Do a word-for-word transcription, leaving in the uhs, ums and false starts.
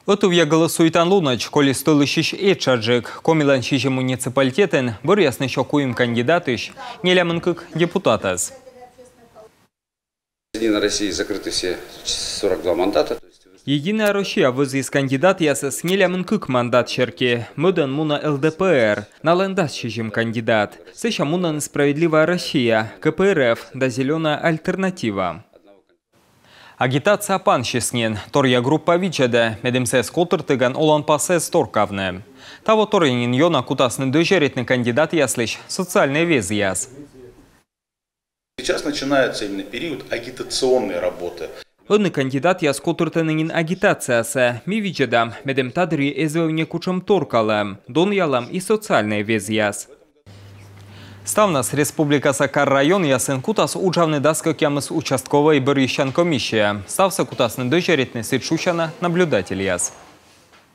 Ӧтувъя голосуйтан лунӧдз колис тӧлысьысь этшаджык. Комилӧн сизим муниципалитетын бӧръясны сё куим кандидатысь нелямын кык депутатӧс. Единая Россия закрыты все сорок два мандата. Единая Россия вӧзйис кандидатъясӧс нелямын кык мандат серти. Мӧдӧн мунӧ ЛДПР, налӧн дас сизим кандидат. Сэсся мунӧны Справедливая Россия, КПРФ да Зеленая альтернатива. Агитация пансис нин. Торъя группа видзӧдӧ, медым сійӧс котыртігӧн оланпасӧ эз торкавны. Таво торйӧн нин ёна кутасны дӧзьӧритны кандидатъяслысь социальнӧй везъяс. Сейчас начинается именно период агитационной работы. Ӧні кандидатъяс котыртӧны нин агитациясӧ. Ми видзӧдам, медым та дырйи эз вӧв некутшӧм торкалӧм, донъялӧм и социальнӧй везъяс. Ставнас республикаса кар-районъясын кутас уджавны дас кӧкъямыс участковӧй бӧрйысян комиссия. Ставсӧ кутасны дӧзьӧритны сідз шусяна наблюдательяс.